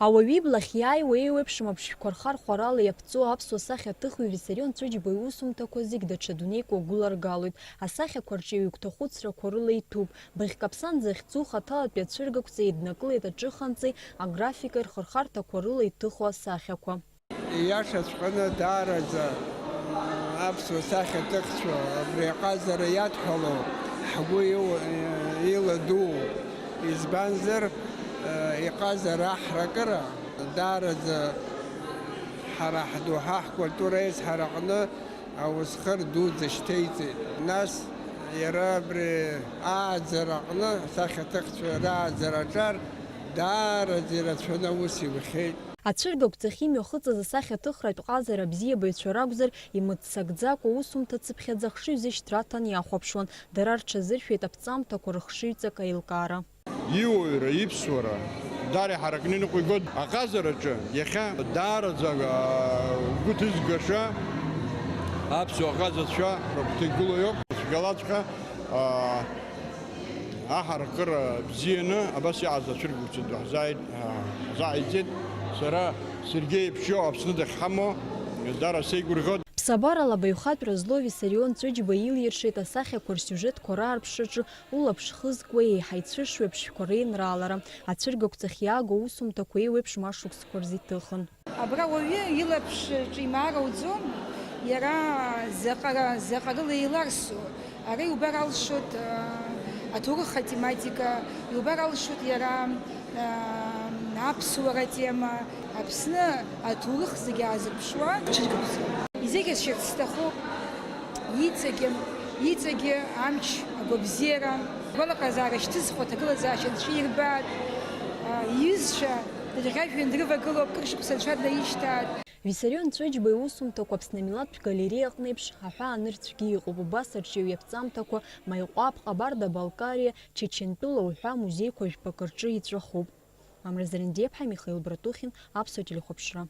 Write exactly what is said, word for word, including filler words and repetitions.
Ауаҩы иблахь иааиуа еиуеиԥшым аԥшшәқәа рхархәарала иаԥҵоу аԥсуа сахьаҭыхҩы Виссарион Ҵәыџьба иусумҭақәа зегь даҽа дунеик уагәыларгалоит. Асахьақәа рҿиаҩ гәҭахәыцрақәа рыла иҭәуп. Быӷьк аԥсанӡа ахьӡу хаҭалатәи ацәыргақәҵа еиднакылеит аҿыханҵеи аграфикеи рхырхарҭақәа рыла иҭыху асахьақәа. Ииашаҵәҟьаны, даараӡа аԥсуа сахьаҭыхцәа абри аҟазара иадҳәалоу ҳгәы иу-, иладуу. Избанзар, иҟазара аҳракыра даараӡа ҳара ҳдоуҳа ҳкультура аизҳара аҟны аусхыр дуӡӡа шьҭеиҵеит. Нас иара абри ааӡара аҟны, асахьаҭыхцәа рааӡара аҿар даараӡа ирацәаны аус иухьеит. Ацәыргақәҵахь имҩахыҵыз асахьаҭыхратә ҟазара абзиабаҩцәа ракәзар, имыццакӡакәа аусумҭа цыԥхьаӡа ахшыҩзышьҭра аҭан иахәаԥшуан, дара рҽазыршәеит аԥҵамҭақәа рыхшыҩҵак аилкаара. Иуаҩра, иԥсуара дара иҳаракны иныҟәигоит. Аҟазараҿы иахьа даараӡа, аа, гәы ҭызгаша аԥсуа ҟазацәа рыгәҭа игылоу иоуп. Цәгьалаҵәҟьа, аа, аҳаракыра бзианы абас иҟаз ацәыргақәҵа ду ҳзааит, аа, ҳзааиҵеит. Сара Сергеи Ԥшьо Аԥсны дахьҳамоу дара сеигәырӷьоит. Ԥсабарала абаҩхатәра злоу Виссарион Ҵәыџьба илиршеит асахьақәа рсиужетқәа раарԥшраҿы улаԥш хызкуа еиҳа ицәышуеиԥшшәқәа реинраалара, ацәыргақәҵахь иаагоу усумҭақәа еиуеиԥшым ашықәсқәа рзы иҭыхын. Абра уаҩы илаԥш ҿимаар ауӡом, иара заҟара, заҟарыла еиларсу. Ара иубар алшоит, а, аҭоурых атематика, иубар алшоит иара, а, аԥсуара атема, Аԥсны аҭоурых зегьы аазырԥшуа ҽыргақәҵа. Изеиӷьасшьарц сҭахуп иҵегьы, иҵегьы амч, агәабзиара, агәалаҟазаара шьҭызхуа аҭагылазаашьа анцәа ирбааит, а, иҩызцәа дырӷьажәҩан дрывагылоуп, кыр шықәса анцәа днаишьҭааит. Виссарион Ҵәыџьба иусумҭақәа Аԥсны амилаҭтә галереиа аҟны еиԥш аҳәаанырцәгьы иҟоуп. Убас арҿиаҩы иаԥҵамҭақәа Маиҟәаԥ, Ҟабарда-Балкариа, Чечентәыла уҳәа амузеиқәа жәпакы рҿы иҵәахуп. Амра Зерендеиԥҳа, Михаил Братухин, Аԥсуа телехәаԥшра.